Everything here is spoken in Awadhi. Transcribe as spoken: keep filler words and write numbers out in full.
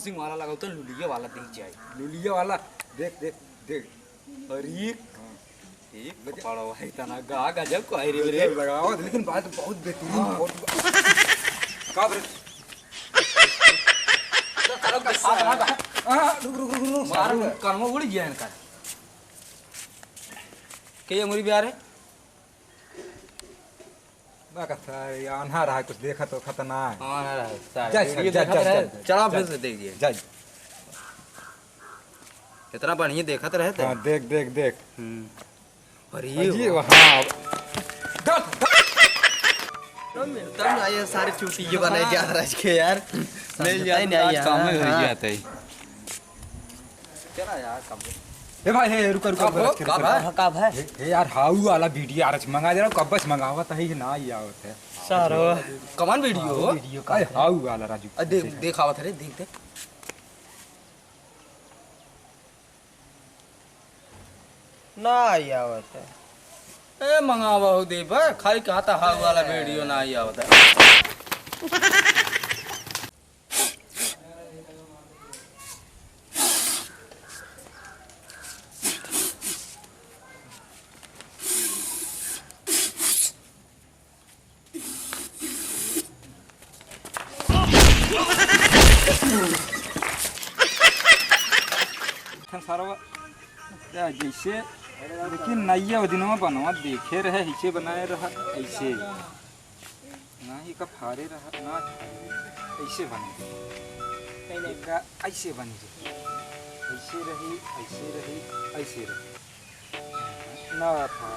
सिंह वाला लगाओ तो लुलिया वाला दिख जाए। लुलिया वाला, देख, देख, देख। अरे, हाँ। एक लेकिन पड़वा है, इतना गा गजब को है रे, रे। लगाओ, लेकिन बात बहुत बेहतरीन, हाँ। बहुत। का रे? हाँ, हाँ, हाँ, रुक, रुक, रुक, रुक, मार, साहब। कनवा उड़ गया इनका। के ये मुरी बिहार है? बा का सारे, ये आन्हा रहा, कुछ देखा तो खत ना है। हाँ, ना रहा, सारे जा, वीडियो जा, देखत जा, रहे। जा, चला जा। फिर से देख लिए। जा। कितना बढ़िया देखत रहे थे। हाँ, देख, देख, देख। हम्म। अरे अरे वाह। वाह। दस, दस। तो मिलता ना, ये सारे चूतिये बनाए जा रहे हैं के यार। मिल जाते नहीं आज यार, काम में हो हाँ। जाते हैं। चला यार, कब? ए भाई, हे, रुका, रुका, कब रुका, हो? रुका, कब रुका। है? हाँ, कब है? हे, हे यार, हाउ वाला वीडियो यार, मंगा दे रहा हूँ, कब बस मंगावा था, ये ना ही आवत है। सारो। कमान वीडियो हो? वीडियो का अरे, है? हाउ वाला राजू। अ, देख, देख, आवत है रे, देख, देख। ना ही आवत है। ए, मंगावा हो दे बा, खाली कहा था हाउ वाला वीडियो ना ही आवत है। सरवा, या जैसे, लेकिन नैया वो दिनवा बनवा देखे रहे, ऐसे बनाए रहा, ऐसे। ना ही का फारे रहा, ना ऐसे बने। का ऐसे बनी रही। ऐसे रही, ऐसे रही, ऐसे रही। ना था।